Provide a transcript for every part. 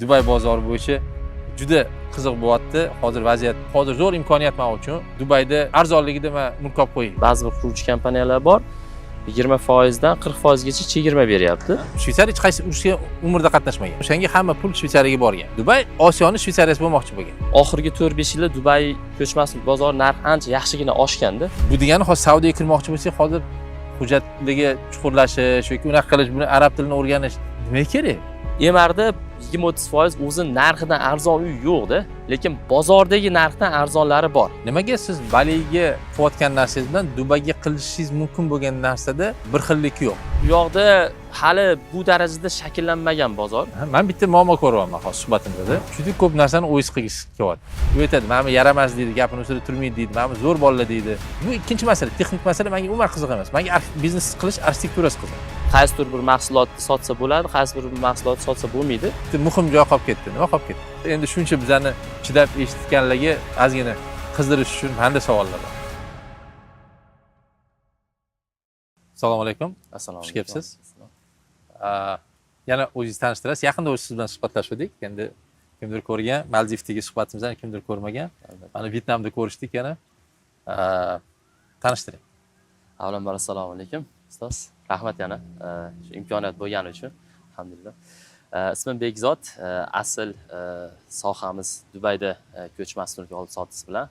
Dubay bozori bo'yicha juda qiziq bo'lyapti. Hozir vaziyat, hozir zo'r imkoniyat men uchun. Dubayda arzonligida men mulk olib qo'yay. Ba'zi bir quruvchi kompaniyalar bor, 20% dan 40% gacha chegirma beryapti. Shvetsariya hech qaysi urushga umrda qatnashmagan. O'shanga hamma pul Shvetsariyaga borgan. Dubay Osiyoni Shvetsariyasi bo'lmoqchi bo'lgan. Oxirgi 4-5 yilda Dubay ko'chmas mulk bozori narxi ancha yaxshigina oshganda. Bu degani hozir Saudiyaga kirmoqchi bo'lsak, hozir hujjatligi chuqurlashish yoki unaqa qilish, buni arab tilini o'rganish nimaga kerak? MRda 20-30% o'zi narxidan arzon uy yo'q-da, lekin bozordagi narxdan arzonlari bor. Nimaga siz Baliga qilayotgan narsangiz bilan Dubayga qilishingiz mumkin bo'lgan narsada bir xillik yo'q? Bu yoqda hali bu darajada shakllanmagan bozor. Man bitta muammo ko'ryapman hozir suhbatimizda. Juda ko'p narsani o'zingiz qilgisi kelyapti. U aytadi, mana bu yaramas deydi, gapini ustida turmaydi deydi, mana bu zo'r bolalar deydi. Bu ikkinchi masala, texnik masala menga umuman qiziq emas. Menga biznes qilish arxitekturasi qiziq. Qaysidir bir mahsulotni sotsa bo'ladi, qaysi bir mahsulotni sotsa bo'lmaydi. Bitta muhim joy qolib ketdi. Nima qolib ketdi? Endi shuncha bizani chidab eshitganlarga ozgina qizdirish uchun menda savollar bor. Assalomu alaykum. Assalomu Xush alaykum. kelibsiz. Yana o'zingizni tanishtirasiz. Yaqinda o'zi siz bilan suhbatlashdik. Endi kimdir ko'rgan, Maldivdagi suhbatimizni kimdir ko'rmagan. Mana Vyetnamda ko'rishdik yana. Tanishtiring. Avvalambor assalomu alaykum, ustoz. Rahmat yana shu imkoniyat bo'lgani uchun. Alhamdulillah. Ismim Bekzod. Asl sohamiz Dubayda ko'chmas mulk olib sotish bilan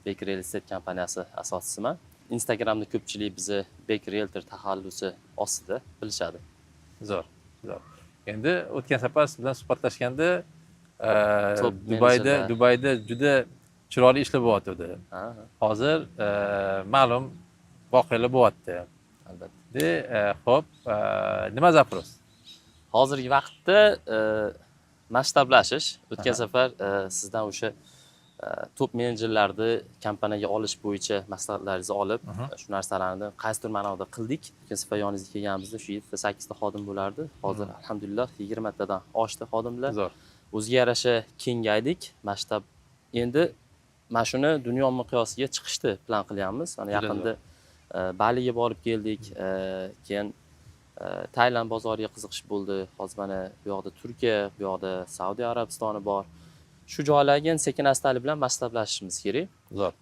Bek Real Estate kompaniyasi asoschisiman. Instagramda ko'pchilik bizni Bek Realtor taxallusi ostida bilishadi. Zo'r, zo'r. Endi o'tgan safar siz bilan suhbatlashganda Top Dubayda menejerlar. Dubayda juda chiroyli ishlar bo'lyotgandi. Hozir ma'lum voqealar bo'lyapti. Albatta. De, xo'p, nima запрос? Hozirgi vaqtda masshtablashish. O'tgan safar sizdan o'sha top menejerlarni kompaniyaga olish bo'yicha maslahatlaringizni olib, shu narsalarni qaysidir ma'noda qildik. O'tgan safar yoningizga kelganimizda shu 7-8 ta xodim bo'lardi. Hozir alhamdulillah 20 tadan oshdi xodimlar. Zo'r. O'ziga yarasha kengaydik. Masshtab endi mana shuni dunyo miqyosiga chiqishni plan qilyapmiz. Mana Juda yaqinda Baliga borib keldik, keyin Tailand bozoriga qiziqish bo'ldi. Hozir mana bu yoqda Turkiya, bu yoqda Saudiya Arabistoni bor. Shu joylarga endi sekin astalik bilan masshtablashishimiz kerak. Zo'r.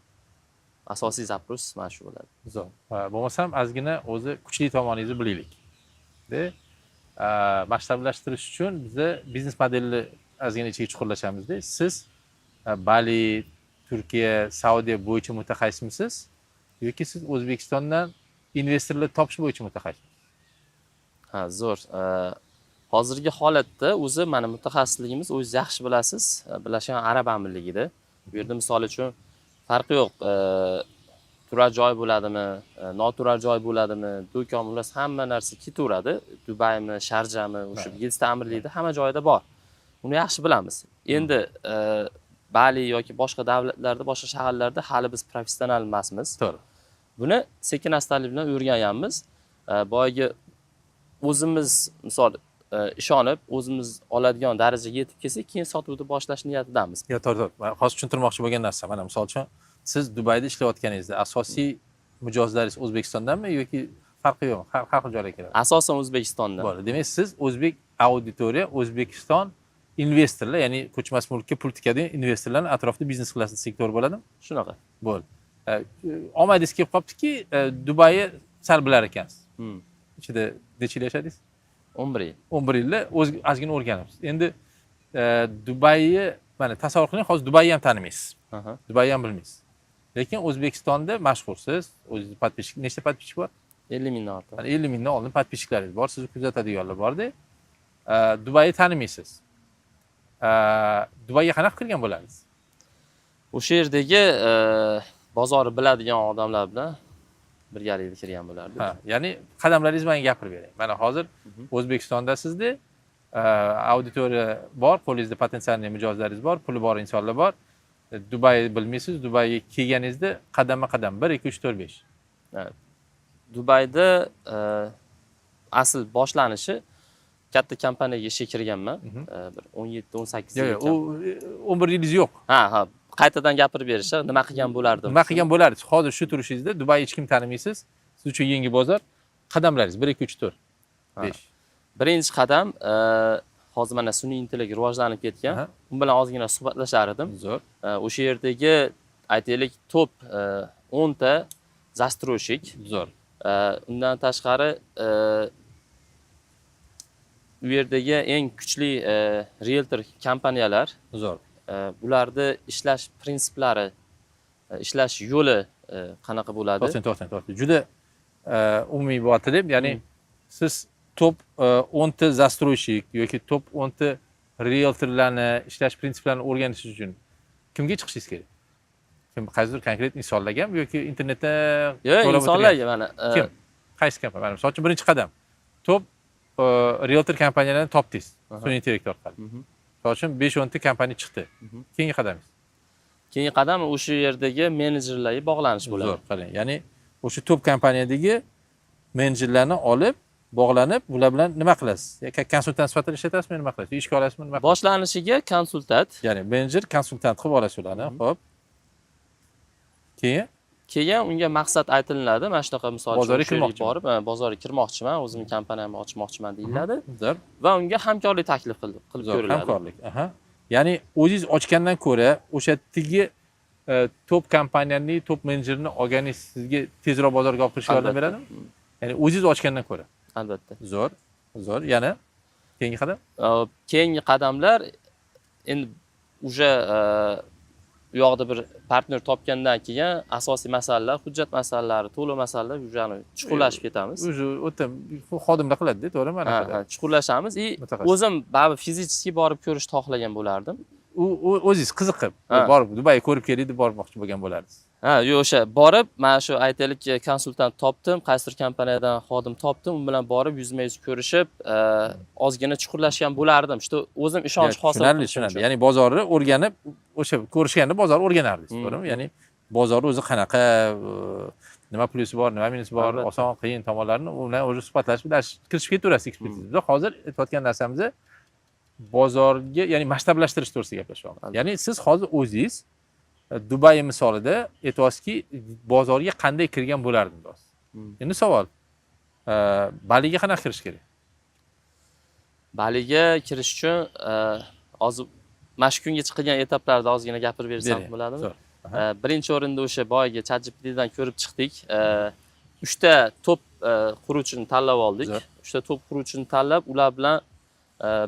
Asosiy запрос mana shu bo'ladi. Zo'r. Bo'lmasam ozgina o'zi kuchli tomoningizni bilaylik. De, masshtablashtirish uchun biza biznes modelni ozgina ichiga chuqurlashamizda. Siz Bali, Turkiya, Saudiya bo'yicha mutaxassismisiz yoki siz O'zbekistondan investorlar topish bo'yicha mutaxassismisiz? Ha, zo'r. Hozirgi holatda o'zi mana mutaxassisligimiz, o'zingiz yaxshi bilasiz, Birlashgan Arab Amirligida. Bu yerda misol uchun farqi yo'q. Turar joy bo'ladimi, noturar joy bo'ladimi, do'kon, xullas hamma narsa ketaveradi. Dubaymi, Sharjami, o'sha 7 ta amirlikda hamma joyda bor. Uni yaxshi bilamiz. Endi Bali yoki boshqa davlatlarda, boshqa shaharlarda hali biz professional emasmiz. To'g'ri. Buni sekin astalik bilan o'rganyapmiz. Boyagi o'zimiz misol ishonib, o'zimiz oladigan darajaga yetib kelsak, keyin sotuvni boshlash niyatidamiz. Yo'q, to'g'ri, to'g'ri. Man hozir tushuntirmoqchi bo'lgan narsa, mana misol uchun siz Dubayda ishlayotganingizda asosiy mijozlaringiz O'zbekistondanmi yoki farqi yo'qmi? Har xil joylarga keladi. Asosan O'zbekistondan. Bo'ldi. Demak, siz o'zbek auditoriya, O'zbekiston investorlar, ya'ni ko'chmas mulkka pul tikadigan investorlarni atrofida biznes qilasiz desak to'g'ri bo'ladimi? Shunaqa. Bo'ldi. Omadingiz kelib qolibdiki, Dubayni sal bilar ekansiz. Ichida necha yil yashadingiz? 11 yil. 11 yilda o'z ozgina o'rganibsiz. Endi Dubayni mana tasavvur qiling, hozir Dubayni ham tanimaysiz. Dubayni ham bilmaysiz. Lekin O'zbekistonda mashhursiz. O'zingiz подписчик, nechta подписчик bor? 50 mingdan ortiq. Mana 50 mingdan oldin подписчик laringiz bor, sizni kuzatadiganlar borda. Dubayni tanimaysiz. Dubayga qanaqa kirgan bo'lardingiz? O'sha yerdagi bozorni biladigan odamlar bilan birgalikda kirgan bo'lardik. Ha, ya'ni qadamlaringizni menga gapirib bering. Mana hozir O'zbekistondasizda, auditoriya bor, qo'lingizda potensialniy mijozlaringiz bor, puli bor insonlar bor. Dubayni bilmaysiz, Dubayga kelganingizda qadamma-qadam 1 2 3 4 5. Evet. Dubayda asl boshlanishi katta kompaniyaga ishga kirganman. Bir 17-18 Yo'q, yil. yo'q, u 11 yilingiz yo'q. Ha. Qaytadan gapirib berishi, nima qilgan bo'lardim? Nima qilgan bo'lardingiz? Hozir shu turishingizda Dubayni hech kim tanimaysiz. Siz uchun yangi bozor. Qadamlaringiz 1 2 3 4 5. Birinchi qadam, Hozir mana sun'iy intellekt rivojlanib ketgan. U bilan ozgina suhbatlashar edim. Zo'r. O'sha yerdagi, aytaylik, top 10 ta застройщик. Zo'r. Undan tashqari u yerdagi eng kuchli rieltor kompaniyalar, Zo'r. Bularni ishlash prinsiplari, ishlash yo'li qanaqa bo'ladi? To'xtang, to'xtang, to'xtang. Juda umumiy bo'lyapti, ya'ni siz top 10 ta застройщик yoki top 10 ta rieltorlarni ishlash prinsiplarini o'rganish uchun kimga chiqishingiz kerak? Kim, qaysidir konkret insonlargami yoki internetda Yo'q, to'lab o'tirgan? Insonlarga mana Kim? Qaysi kompaniya? Mana misol uchun, birinchi qadam. Top rieltor kompaniyalarni topdingiz sun'iy intellekt orqali. Misol uchun, 5-10 ta kompaniya chiqdi. Keyingi qadamingiz? Keyingi qadam o'sha yerdagi menejerlarga bog'lanish bo'ladi. Zo'r, qarang. Ya'ni o'sha top kompaniyadagi menejerlarni olib, bog'lanib, ular bilan nima qilasiz? Ya konsultant sifatida ishlatasizmi, nima qilasiz? Ishga olasizmi, nima qilasiz? Boshlanishiga konsultant. Ya'ni menejer, konsultant qilib olasiz ularni. Xo'p. Keyin? Keyin unga maqsad aytilinadi. Mana shunaqa, misol uchun, Bozorga o'sha yerga kirmoqchiman. borib, ha, bozorga kirmoqchiman, o'zimni kompaniyamni ochmoqchiman deyiladi Zo'r. va unga hamkorlik taklif qilib Zo'r, ko'riladi. hamkorlik. Aha. Ya'ni o'zingiz ochgandan ko'ra o'sha tigi top kompaniyaning top menejerini olganingiz sizga tezroq bozorga olib kirishga yordam Albatta. beradimi? Ya'ni o'zingiz ochgandan ko'ra. Albatta. Zo'r. Zo'r. Yana keyingi qadam? Keyingi qadamlar endi уже u yoqda bir partnyor topgandan keyin asosiy masalalar, hujjat masalalari, to'lov masalalari, уже chuqurlashib ketamiz. Уже o'ta xodimlar qiladi, to'g'rimi? Ha, ha, chuqurlashamiz и Mutaxassis. o'zim baribir физически borib ko'rishni xohlagan bo'lardim. U o'zingiz qiziqib Ha. borib, Dubayga ko'rib keling deb bormoqchi bo'lgan bo'lardingiz. Ha, yo'q, o'sha borib, mana shu, aytaylik, konsultant topdim, qaysidir kompaniyadan xodim topdim, u bilan borib yuzma yuz ko'rishib, ozgina chuqurlashgan bo'lardim. Что o'zim ishonch hosil Tushunarli, qilishim tushunarli. uchun. Ya'ni bozorni o'rganib, o'sha ko'rishganda bozorni o'rganardingiz, to'g'rimi? Ya'ni bozorni o'zi qanaqa, nima plyusi bor, nima minusi bor, oson, qiyin tomonlarini u bilan o'zi suhbatlashib, kirishib ketaverasiz ekspertiza. Biz hozir aytayotgan narsamiz bozorga, ya'ni masshtablashtirish to'g'risida gaplashyapmiz. Ya'ni siz hozir o'zingiz Dubay misolida aytyapsizki, bozorga qanday kirgan bo'lardim deyapsiz. Endi savol, Baliga qanaqa kirish kerak? Baliga kirish uchun hozir mana shu kunga chiqilgan etaplarda ozgina gapirib bersam Bering. bo'ladimi? Zo'r. Birinchi o'rinda o'sha boyagi ChatGPTdan ko'rib chiqdik. Uchta top quruvchini tanlab oldik. Uchta top quruvchini tanlab, ular bilan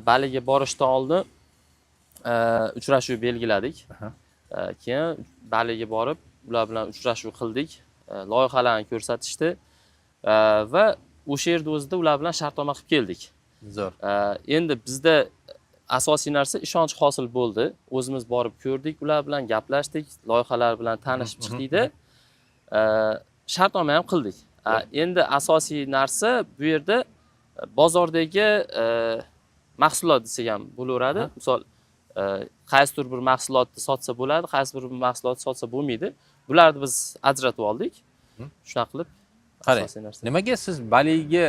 Baliga borishdan oldin uchrashuv belgiladik. Keyin Baliga borib, ular bilan uchrashuv qildik. Loyihalarni ko'rsatishdi. Va o'sha yerda o'zida ular bilan shartnoma qilib keldik. Zo'r. Endi bizda asosiy narsa ishonch hosil bo'ldi. O'zimiz borib ko'rdik, ular bilan gaplashdik, loyihalar bilan tanishib chiqdikda, shartnoma ham qildik. Endi asosiy narsa bu yerda bozordagi mahsulot desak ham bo'laveradi. Misol, qaysidir bir mahsulotni sotsa bo'ladi, qaysi bir mahsulotni sotsa bo'lmaydi. Bularni biz ajratib oldik. Shunaqa qilib Qarang, asosiy narsa. nimaga siz Baliga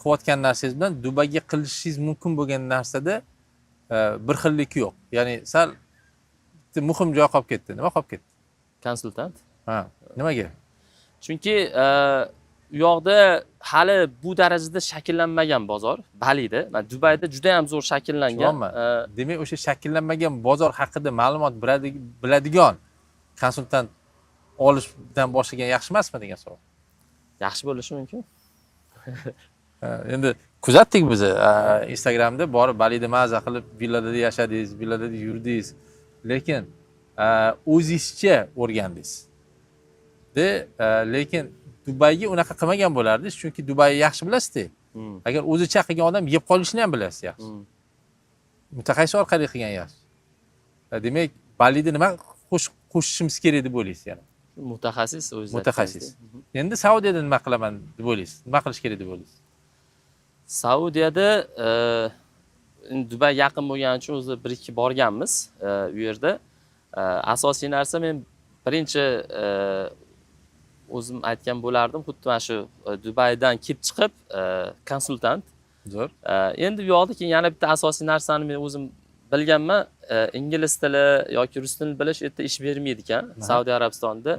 qilayotgan narsangiz bilan Dubayga qilishingiz mumkin bo'lgan narsada bir xillik yo'q? Ya'ni sal bitta muhim joy qolib ketdi. Nima qolib ketdi? Konsultant. Ha, nimaga? Chunki u yoqda hali bu darajada shakllanmagan bozor Balida. Mana Dubayda juda ham zo'r shakllangan. Tushunmayapman. Demak, o'sha shakllanmagan bozor haqida ma'lumot biladigan konsultant olishdan boshlagan yaxshi emasmi degan savol. Yaxshi bo'lishi mumkin. Ha, endi kuzatdik biz Instagramda borib Balida maza qilib villada yashadingiz, villada yurdingiz, lekin o'zingizcha o'rgandingiz. De, lekin Dubayga unaqa qilmagan bo'lardingiz, chunki Dubayni yaxshi bilasizda. Agar o'zicha qilgan odam yeb qolishini ham bilasiz yaxshi. Mutaxassis orqali qilgan yaxshi. Demak, Balida nima qo'shishimiz kerak deb o'ylaysiz yana? Mutaxassis o'zingiz Mutaxassis. aytganingizdek. Endi Saudiyada nima qilaman deb o'ylaysiz? Nima qilish kerak deb o'ylaysiz? Saudiyada endi Dubay yaqin bo'lgani uchun o'zi bir ikki borganmiz u yerda. Asosiy narsa men birinchi o'zim aytgan bo'lardim, xuddi mana shu Dubaydan kelib chiqib konsultant. Zo'r. Endi bu yoqda keyin yana bitta asosiy narsani men o'zim bilganman, ingliz tili yoki rus tilini bilish u yerda ish bermaydi ekan Saudiya Arabistonida.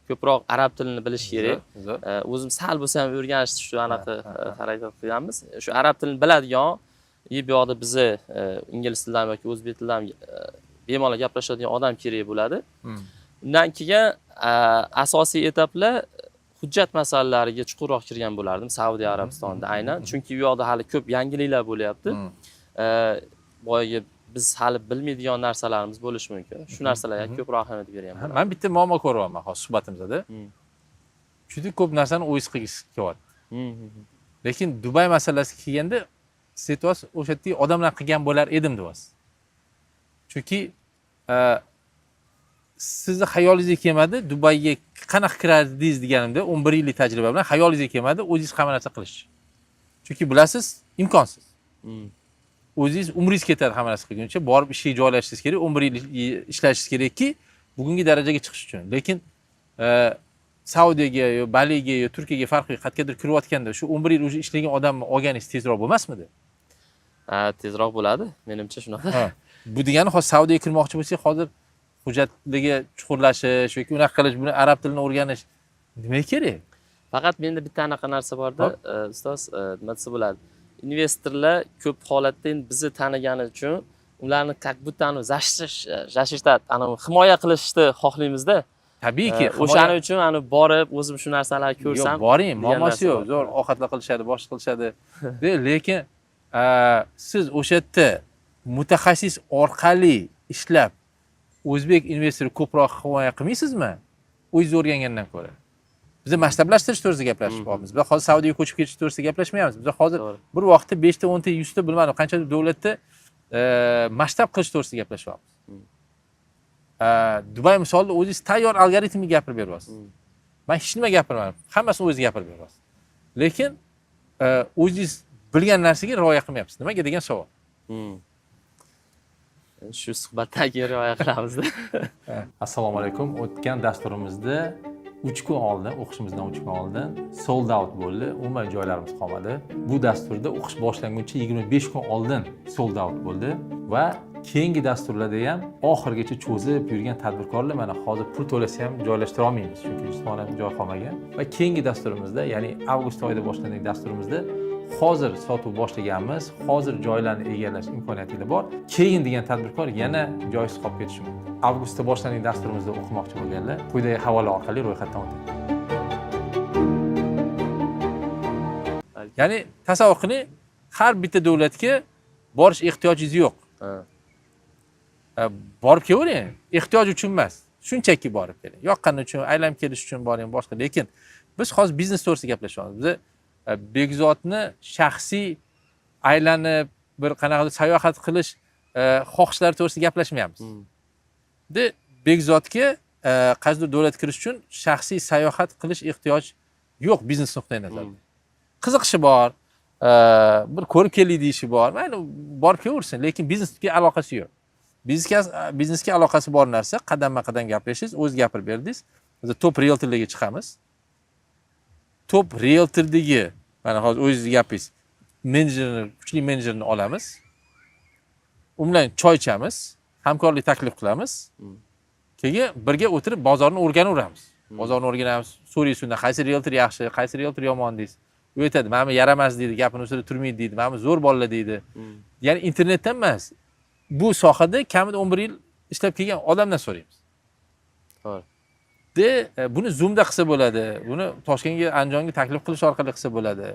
Ko'proq arab tilini bilish kerak. Zo'r. O'zim sal bo'lsa ham o'rganishni shu anaqa Ha, ha, ha. harakat qilganmiz. Shu arab tilini biladigan И bu yoqda biza ingliz tilidan yoki o'zbek tilidan bemalol gaplashadigan odam kerak bo'ladi. Undan keyin asosiy etaplar hujjat masalalariga chuqurroq kirgan bo'lardim Saudiya Arabistonida aynan, chunki u yoqda hali ko'p yangiliklar bo'lyapti. Boyagi biz hali bilmaydigan narsalarimiz bo'lishi mumkin. Shu narsalarga ko'proq ahamiyat bergan bo'lardim. Man bitta muammo ko'ryapman hozir suhbatimizda. Juda ko'p narsani o'zingiz qilgisi kelyapti. Lekin Dubay masalasi kelganda siz aytyapsiz, o'sha yerdagi odamlar qilgan bo'lar edim deyapsiz. Chunki sizni xayolingizga kelmadi, Dubayga qanaqa kirardingiz deganimda 11 yillik tajriba bilan xayolingizga kelmadi o'zingiz hamma narsa qilish. Chunki bilasiz, imkonsiz. O'zingiz umringiz ketadi hamma narsa qilguncha, borib ishga joylashishingiz kerak, 11 yil ishlashingiz kerakki, bugungi darajaga chiqish uchun. Lekin Saudiyaga yo Baliga yo Turkiyaga farqi yo'q, qayergadir kirayotganda shu 11 yil уже ishlagan odamni olganingiz tezroq bo'lmasmidi? Ha, tezroq bo'ladi, menimcha shunaqa. Ha. Bu degani hozir Saudiyaga kirmoqchi bo'lsak, hozir hujjatligi chuqurlashish yoki unaqa qilish, buni arab tilini o'rganish nimaga kerak? Faqat menda bitta anaqa narsa borda, ustoz, nima desa bo'ladi? Investorlar ko'p holatda endi bizni tanigani uchun ularni как будто защищать, anavi himoya qilishni xohlaymizda. Tabiiyki, O'shaning uchun ani borib o'zim shu narsalarni ko'rsam yo'q, boring, degan muammosi narsa yo'q. bor. Zo'r ovqatlar qilishadi, boshqa qilishadi. Lekin siz o'sha yerda mutaxassis orqali ishlab o'zbek investori ko'proq himoya qilmaysizmi? O'zingiz o'rgangandan ko'ra. Biz masshtablashtirish to'g'risida gaplashyapmiz. Biz hozir Saudiyaga ko'chib ketish to'g'risida gaplashmayapmiz. Biz hozir bir vaqtda 5 ta, 10 ta, 100 ta bilmadim qancha davlatda masshtab qilish to'g'risida gaplashyapmiz. Dubay misolida o'zingiz tayyor algoritmni gapirib beryapsiz. Man hech nima gapirmadim. Hammasini o'zingiz gapirib beryapsiz. Lekin o'zingiz bilgan narsaga rioya qilmayapsiz. Nimaga degan savol. Shu suhbatdan keyin rioya qilamizda. Assalomu alaykum. O'tgan dasturimizda 3 kun oldin, o'qishimizdan 3 kun oldin sold out bo'ldi. Umuman joylarimiz qolmadi. Bu dasturda o'qish boshlanguncha 25 kun oldin sold out bo'ldi va keyingi dasturlarda ham oxirigacha cho'zib yurgan tadbirkorlar mana hozir pul to'lasa ham joylashtira olmaymiz, chunki jismonan joy qolmagan. Va keyingi dasturimizda, ya'ni avgust oyida boshlangan dasturimizda hozir sotuv boshlaganmiz, hozir joylarni egallash imkoniyatingiz bor. Keyin degan tadbirkor yana joysiz qolib ketishi mumkin. Avgustda boshlangan dasturimizda o'qimoqchi bo'lganlar quyidagi havola orqali ro'yxatdan o'ting. Ya'ni tasavvur qiling, har bitta davlatga borish ehtiyojingiz yo'q. Borib kelavering, ehtiyoj uchun emas, shunchaki borib keling. Yoqqani uchun, aylanib kelish uchun boring, boshqa. Lekin biz hozir biznes to'g'risida gaplashyapmiz. Biz Bekzodni shaxsiy aylanib bir qanaqadir sayohat qilish xohishlari to'g'risida gaplashmayapmiz. De Bekzodga qaysidir davlatga kirish uchun shaxsiy sayohat qilish ehtiyoj yo'q biznes nuqtai nazaridan. Qiziqishi bor, bir ko'rib keling deyishi bor. Mayli, borib kelaversin, lekin biznesga aloqasi yo'q. Biznesga aloqasi bor narsa, qadamma-qadam gaplashingiz, o'zi gapirib berdingiz. Biz top realtorlarga chiqamiz. Top realtordagi mana hozir o'zingiz gapingiz, menejerni, kuchli menejerni olamiz. U bilan choy ichamiz, hamkorlik taklif qilamiz. Keyin birga o'tirib bozorni o'rganaveramiz. Bozorni o'rganamiz, so'raysiz undan qaysi realtor yaxshi, qaysi realtor yomon deysiz. U aytadi, mana bu yaramas deydi, gapini ustida turmaydi deydi, mana bu zo'r bolalar deydi. Ya'ni internetdan emas, bu sohada kamida 11 yil ishlab kelgan odamdan so'raymiz. De, buni Zoomda qilsa bo'ladi, buni Toshkentga, Andijonga taklif qilish orqali qilsa bo'ladi.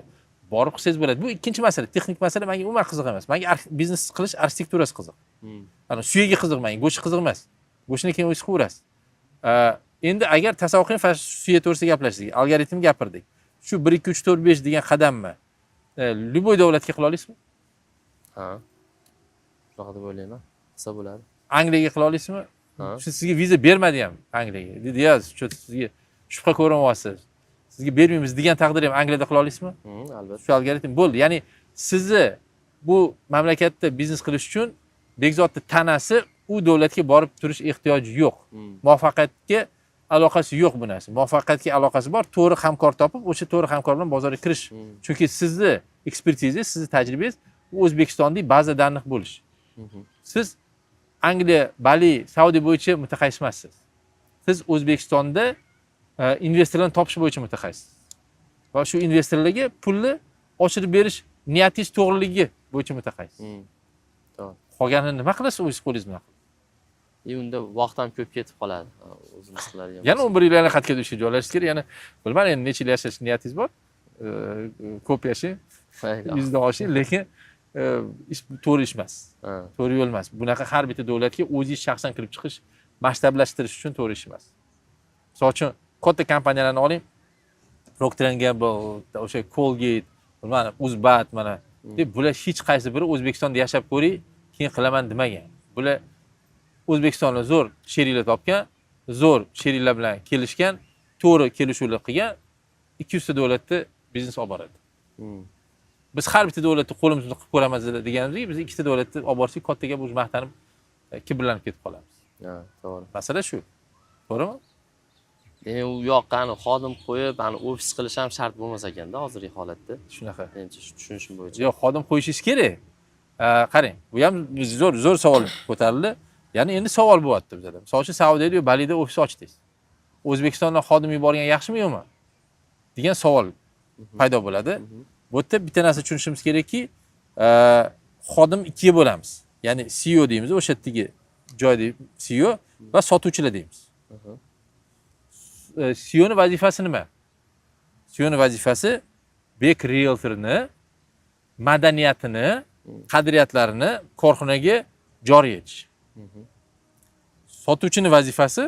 Borib qilsangiz bo'ladi. Bu ikkinchi masala, texnik masala menga umuman qiziq emas. Menga biznes qilish arxitekturasi qiziq. Ana suyagi qiziq menga, go'shti qiziq emas. Go'shtini keyin o'zingiz qilaverasiz. Endi agar tasavvur qiling, faqat suya to'g'risida gaplashdik, algoritm gapirdik. Shu 1 2 3 4 5 degan qadamni любой davlatga qila olasizmi? Ha. Shunaqa deb o'ylayman. Qilsa bo'ladi. Angliyaga qila olasizmi? Ha. Shu sizga viza bermadi ham Angliyaga. Dedi, ya, shu sizga shubha ko'rinyapsiz. Sizga bermaymiz degan taqdirda ham Angliyada qila olasizmi? Albatta. Shu algoritm bo'ldi. Ya'ni sizni bu mamlakatda biznes qilish uchun Bekzodni tanasi u davlatga borib turish ehtiyoji yo'q. Muvaffaqiyatga aloqasi yo'q bu narsa. Muvaffaqiyatga aloqasi bor, to'g'ri hamkor topib, o'sha to'g'ri hamkor bilan bozorga kirish. Chunki sizni ekspertizingiz, sizni tajribangiz u O'zbekistondagi baza данных bo'lish. Siz Angliya, Bali, Saudiya bo'yicha mutaxassis emassiz. Siz O'zbekistonda investorlarni topish bo'yicha mutaxassis. Va shu investorlarga pulni oshirib berish Niyatingiz to'g'riligi bo'yicha mutaxassis. To'g'ri. Qolganini nima qilasiz o'zingiz qo'lingiz bilan? И unda vaqt ham ko'p ketib qoladi. O'zimiz qiladigan. Yana 11 yil yana qayerga ishga joylashish kerak. Yana bilmadim endi necha yil yashash niyatingiz bor. Ko'p yashang, 100 dan oshing, lekin ish to'g'ri ish emas. To'g'ri yo'l emas. Bunaqa har bitta davlatga o'zingiz shaxsan kirib chiqish, masshtablashtirish uchun to'g'ri ish emas. Misol uchun, katta kompaniyalarni oling. Procter Gamble, o'sha Colgate, bilmadim, Uzbat mana. Deb bular hech qaysi biri O'zbekistonda yashab ko'ring, keyin qilaman demagan. Bular O'zbekistonda zo'r sheriklar topgan, zo'r sheriklar bilan kelishgan, to'g'ri kelishuvlar qilgan, 200 ta davlatda biznes olib boradi. Biz har bitta davlatda qo'limizni qilib ko'ramiz deganimizga, biz ikkita davlatda olib borsak, katta gap, уже maqtanib, kibrlanib ketib qolamiz. Ha, to'g'ri. Masala shu. To'g'rimi? Demak, u yoqqa ani xodim qo'yib, ani ofis qilish ham shart bo'lmas ekanda hozirgi holatda. Shunaqa. Menimcha, shu tushunishim bo'yicha. Yo'q, xodim qo'yishingiz kerak. Qarang, bu ham zo'r zo'r savol ko'tarildi. Ya'ni endi savol bo'lyapti bizada. Misol uchun, Saudiyada yo Balida ofis ochdingiz. O'zbekistondan xodim yuborgan yaxshimi, yo'qmi? Degan savol paydo bo'ladi. Bu yerda bitta narsa tushunishimiz kerakki, xodim ikkiga bo'lamiz. Ya'ni CEO deymiz, o'sha yerdagi joyda CEO va sotuvchilar deymiz. CEOni vazifasi nima? CEOni vazifasi Bek Realtorni madaniyatini, qadriyatlarini korxonaga joriy etish. Sotuvchini vazifasi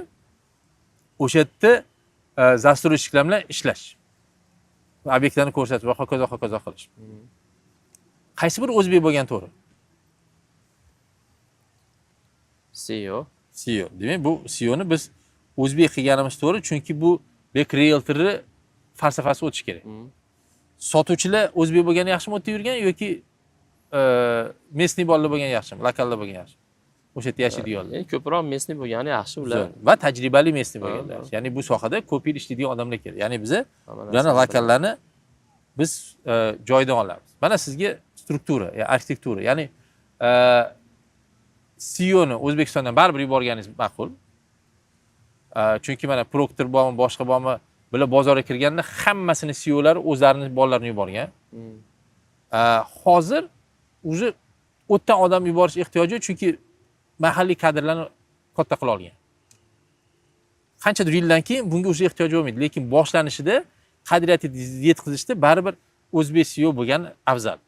o'sha yerda застройщик lar bilan ishlash. Obyektlarni ko'rsatib va hokazo hokazo qilish. Qaysi biri o'zbek bo'lgan to'g'ri? CEO. CEO. Demak, bu CEOni biz o'zbek qilganimiz to'g'ri, chunki bu Bek Realtorni falsafasi o'tishi kerak. Sotuvchilar o'zbek bo'lgani yaxshimi o'tda yurgan yoki местный bolalar bo'lgani yaxshimi, lokallar bo'lgani yaxshimi? O'sha yerda yashaydiganlar. Endi ko'proq местный bo'lgani yaxshi ular. Zo'r. Va tajribali местный bo'lgani yaxshi. Ya'ni bu sohada ko'p yil ishlaydigan odamlar kerak. Ya'ni biza Hamma bularni narsani lokallarni biz joyidan olamiz. Mana sizga struktura, ya arxitektura, ya'ni CEOni O'zbekistondan baribir yuborganingiz ma'qul. Chunki mana Procter bormi, boshqa bormi, bular bozorga kirganda hammasini CEOlari o'zlarini bolalarini yuborgan. Hozir уже o'tdan odam yuborish ehtiyoji yo'q, chunki mahalliy kadrlarni katta qila olgan. Qanchadir yildan keyin bunga уже ehtiyoj bo'lmaydi, lekin boshlanishida qadriyatni yetkazishda baribir o'zbek CEO bo'lgani afzal.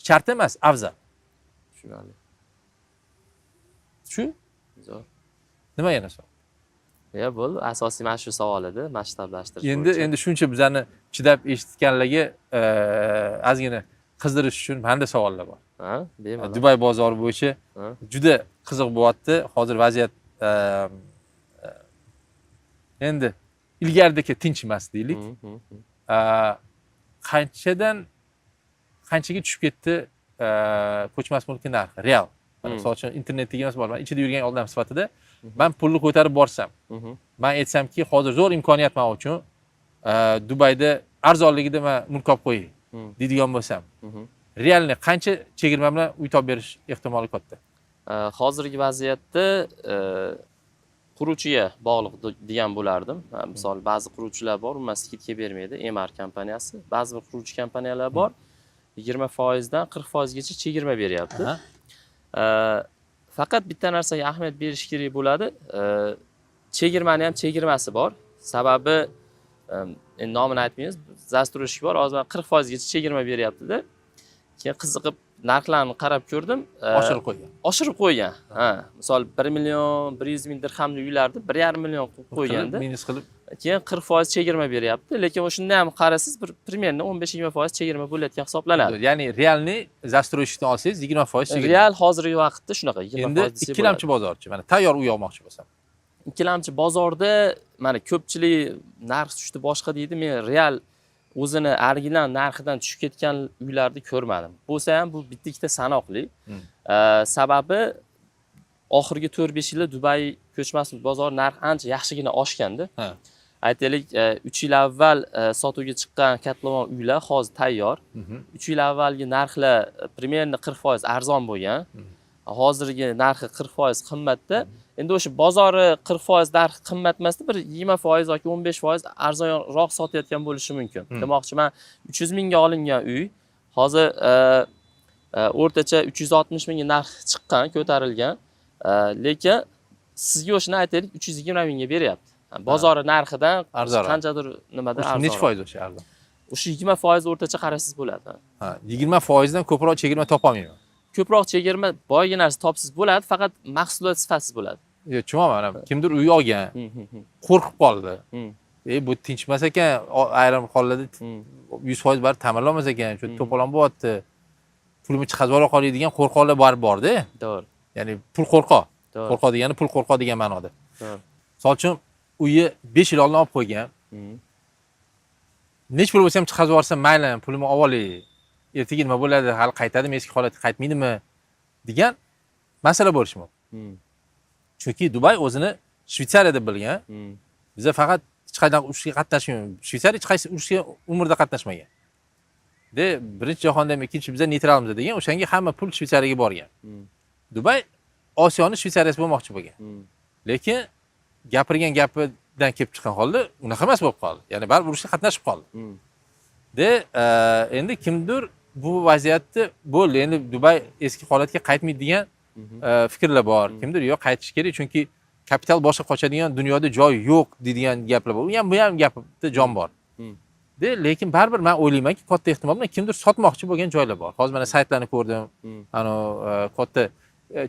Shart emas, afzal. Tushunarli. Shu. Zo'r. Nima yana savol? Ya bo'ldi, asosiy mana shu savol edi, masshtablashtirish Endi bo'yicha. Endi shuncha bizani chidab eshitganlarga ozgina qizdirish uchun menda savollar bor. Ha, bemalol. Dubay bozori bo'yicha juda qiziq bo'lyapti. Hozir vaziyat endi ilgaridagi tinch emas deylik. Hı, hı, hı. Qanchadan qanchaga tushib ketdi ko'chmas mulkni narxi real? Mana misol uchun, internetdagi emas bor. Man ichida yurgan odam sifatida man pulni ko'tarib borsam, man aytsamki, hozir zo'r imkoniyat man uchun, Dubayda arzonligida man mulk olib qo'yay deydigan bo'lsam, реальный qancha chegirma bilan uy topib berish ehtimoli katta? Hozirgi vaziyatda quruvchiga bog'liq degan bo'lardim. Ha, misol, ba'zi quruvchilar bor, umuman скидка bermaydi, Emaar kompaniyasi. Ba'zi bir quruvchi kompaniyalar bor, 20%dan 40%gacha chegirma beryapti. Faqat bitta narsaga ahamiyat berish kerak bo'ladi. Chegirmani ham chegirmasi bor. Sababi endi nomini aytmaymiz. Застройщик bor, hozir mana 40%gacha chegirma beryapti-da. Keyin qiziqib narxlarni qarab ko'rdim. Oshirib qo'ygan. Oshirib qo'ygan. Ha, misol, 1 million 100 ming dirhamli uylarni 1,5 million qilib qo'yganda, Minus qilib. keyin 40% chegirma beryapti, lekin o'shanda ham qarasangiz, bir примерно 15-20% chegirma bo'layotgan hisoblanadi. Ya'ni реальный застройщик dan olsangiz 20% chegirma. Real hozirgi vaqtda shunaqa, 20% Endi desak ikkilamchi bozorchi, mana tayyor uy olmoqchi bo'lsam. Bo'ladi. Ikkilamchi bozorda mana ko'pchilik narx tushdi, boshqa deydi. Men real o'zini original narxidan tushib ketgan uylarni ko'rmadim. Bo'lsa ham bu bitta ikkita sanoqli. Sababi oxirgi 4-5 yilda Dubay ko'chmas mulk bozori narxi ancha yaxshigina oshganda. Aytaylik, 3 yil avval sotuvga chiqqan kotlovan uylar hozir tayyor. 3 yil avvalgi narxlar примерно 40% arzon bo'lgan. Hozirgi narxi 40% qimmatda. Endi o'sha bozori 40% narxi qimmat emasda, bir 20% yoki 15% arzonroq sotayotgan bo'lishi mumkin. Demoqchiman, 300 mingga olingan uy Hozir o'rtacha 360 mingga narx chiqqan, ko'tarilgan. Lekin sizga o'shani aytaylik 320 mingga beryapti. Bozori narxidan Arzonroq. qanchadir nimada O'sha arzonroq. Nechi foiz o'sha arzon? O'sha 20% o'rtacha qarasangiz bo'ladi. Ha, 20% dan ko'proq chegirma topolmayman. Ko'proq chegirma boyagi narsa topsiz bo'ladi, faqat mahsulot sifatsiz bo'ladi. Yo'q, tushunmayman. Mana kimdir uy olgan, qo'rqib qoldi. E, bu tinchmas ekan, ayrim hollarda 100% baribir ta'mirlanmas ekan, shu to'polon bo'lyapti. Pulimni chiqazib ola qolay degan qo'rqoqlar baribir borda. To'g'ri. Ya'ni pul qo'rqoq. To'g'ri. Qo'rqoq degani pul qo'rqoq degan ma'noda. To'g'ri. Misol uchun, uyi 5 yil oldin olib qo'ygan. Nech pul bo'lsa ham chiqazib yuborsam mayli, pulimni olib olay. Ertaga nima bo'ladi, hali qaytadimi, eski holatga qaytmaydimi degan masala bo'lishi mumkin. Chunki Dubay o'zini Shvetsariya deb bilgan. Biza faqat hech qanday urushga qatnashmaymiz. Shvetsariya hech qaysi urushga umrida qatnashmagan. De birinchi jahonda ham, ikkinchi biza neytralmiz degan, o'shanga hamma pul Shvetsariyaga borgan. Dubay Osiyoni Shvetsariyasi bo'lmoqchi bo'lgan. Lekin gapirgan gapidan kelib chiqqan holda unaqa emas bo'lib qoldi. Ya'ni baribir urushga qatnashib qoldi. De endi kimdir bu vaziyatni bo'ldi, endi Dubay eski holatga qaytmaydi degan fikrlar bor. Kimdir yo'q, qaytish kerak, chunki kapital boshqa qochadigan dunyoda joy yo'q deydigan gaplar bor. U ham, bu ham gapda jon bor. De lekin baribir men o'ylaymanki, katta ehtimol bilan kimdir sotmoqchi bo'lgan joylar bor. Hozir mana saytlarni ko'rdim. Ano katta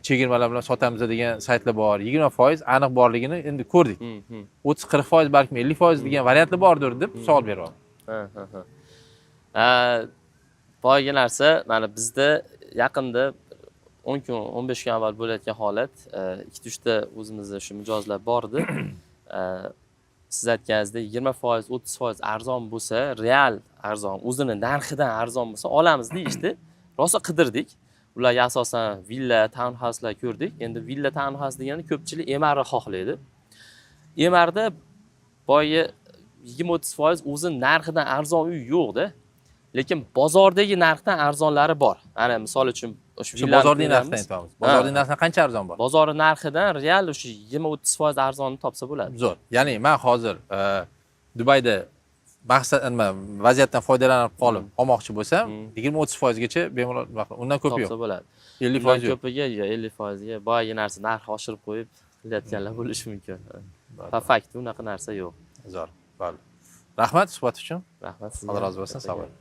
chegirmalar bilan sotamiz degan saytlar bor. 20% aniq borligini endi ko'rdik. 30-40%, balkim 50% degan variantlar bordir deb savol beryapman. Ha, ha, ha. Boyagi narsa, mana bizda yaqinda 10 kun, 15 kun avval bo'layotgan holat, ikkita uchta o'zimizda shu mijozlar bor edi. Siz aytganingizdek 20%, 30% arzon bo'lsa, real arzon, o'zini narxidan arzon bo'lsa olamiz deyishdi. Rosa qidirdik. Ularga asosan villa, townhouselar ko'rdik. Endi villa, townhouse deganda ko'pchilik Emaarni xohlaydi. Emaarda boya 20-30% o'zini narxidan arzon uy yo'qda. Lekin bozordagi narxdan arzonlari bor. Ana misol uchun o'sha Shu villani bozordagi ko'ryapmiz. narxdan aytyapmiz. Bozordagi narxdan qancha arzon bor? Bozor narxidan real o'sha 20-30% arzonni topsa bo'ladi. Zo'r. Ya'ni men hozir Dubayda maqsad nima, vaziyatdan foydalanib qolib olmoqchi bo'lsam, 20-30% gacha bemalol nima qilib, undan ko'pi yo'q. Topsa bo'ladi. 50% Undan yo'q. ko'piga yo 50% ga boyagi narsa narxi oshirib qo'yib qilayotganlar bo'lishi mumkin. По факту unaqa narsa yo'q. Zo'r. Bo'ldi. Rahmat suhbat uchun. Rahmat sizga. Alloh rozi bo'lsin. Sog' bo'ling.